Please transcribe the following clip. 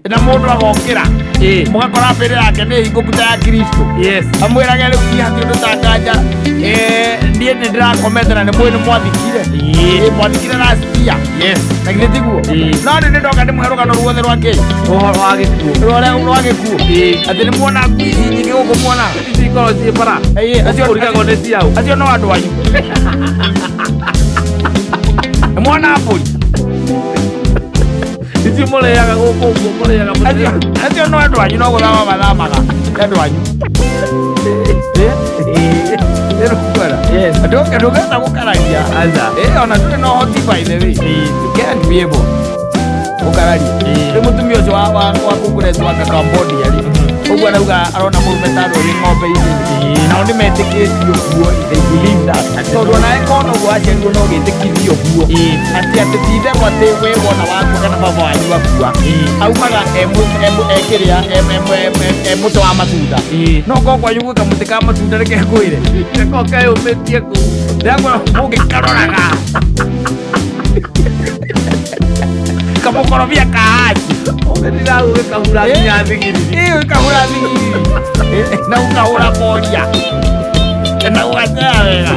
Na mũndũ agokĩra, mũgakora mbĩrĩra yake nĩ hingũku ta ya Kristo. Amwĩrage rĩu niĩ hatirĩ ũndũ ta nganja. Niĩ nĩ ndĩrakomete na nĩ mũĩ nĩ mwathikire. Mwathikire last year. Na githĩ tiguo? Ĩĩ. No rĩu nĩ ndoka ndĩmũhe rũgano ruothe rwa kĩ? Ũhoro wa gĩkuũ. Rũrĩa rwa gĩkuũ. Atĩ nĩ muona ngui ici nyingĩ gũkũ muona. Ici ikoragwo ciĩ bara. Acio Ũrigagwo nĩ ciaũ. Acio no andũ anyu. Nĩ muona mbũri. Ici mũrĩaga gũkũ ũguo mũrĩaga Acio mũtirĩ. acio no andũ anyu, no gũthama mathamaga. Nĩ andũ anyu. Ndũngĩhota gũkararia. Aca. Ona ndũrĩ na ũhoti, by the way. You can't be able gũkararia. Rĩu mũtumia ũcio wa kũu kũretwo anga Cambodia rĩ, ũguo arauga arona mũrume ta arĩ ng'ombe-inĩ. Nao nĩ metĩkĩtie ũguo, they believe that. Tondũ onawe kona ũguo waciarirwo no ũgĩtĩkithio ũguo. Atĩ ti itherũ atĩ we wona wakua kana baba wanyu akua. Aumaga e kĩrĩa e mũtĩ wa matunda. No korwo kwanyu gwĩ kamũtĩ ka matunda, reke ngwĩre. Gako keyũmĩtie kũu. Ndĩrakwĩra mũngĩkaroraga. Kamũkorobia ka haci. Ũgĩthiĩ gũgĩkahura nginya thigiriri. Ĩĩ, ũkahũra thigiriri. Na ũkahũra boria. Na ũgacea wega.